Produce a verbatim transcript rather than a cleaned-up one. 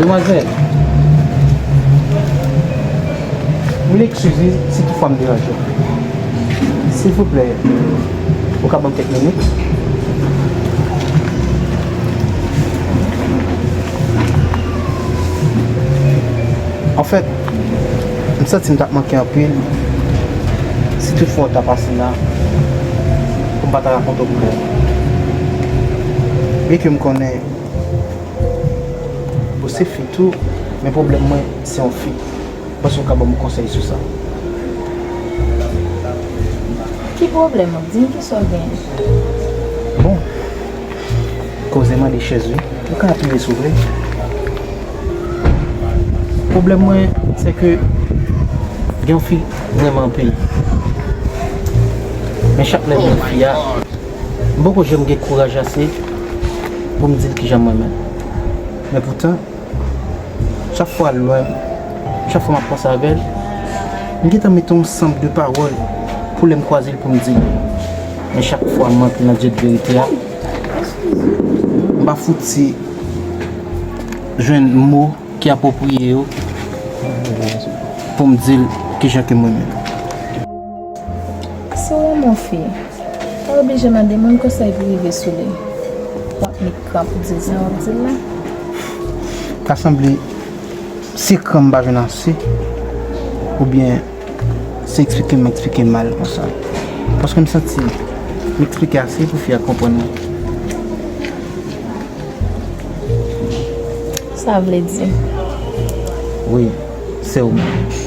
Demwazèl, vle eskize si toutfwa m deranje w. Silvouplè, ou ka ban m kèk minit? Anfèt, m santi m t ap manke anpil si toutfwa w ta pase la pou m pa ta rakonte w pwoblèm. Byenke m konnen ou se fi tou, men pwoblèm mwen se yon fi. M panse w ka ban m konsèy sou sa. Ki pwoblèm ou? Di m kisa w genyen. Bon, koze mande chèz wi. Ou ka apiye si w vle. Pwoblèm mwen, se ke gen yon fi m renmen anpil. Men chak lè m wè fi a, m poko janm gen kouraj ase pou m di l kijan m renmen l. Men poutan, chak fwa l lwen m, chak fwa m ap panse avè l, m gentan mete yon sanm de pawòl pou lè m kwaze l pou m di l. Men chak fwa m rantre nan dyèt verite a, m pa fouti jwenn mo ki apwopriye yo pou m di l kijan ke m renmen l. Si w renmen yon fi, pa oblije mande moun konsèy pou rive sou li. W ap met kran pou di l sa w ap di l la. Ka sanble se kran m pa jwenn ase, oubyen se eksplike m eksplike mal konsa. Paske m santi m eksplike ase pou fi a konprann mwen. Sa vle di? Wi, se ou menm.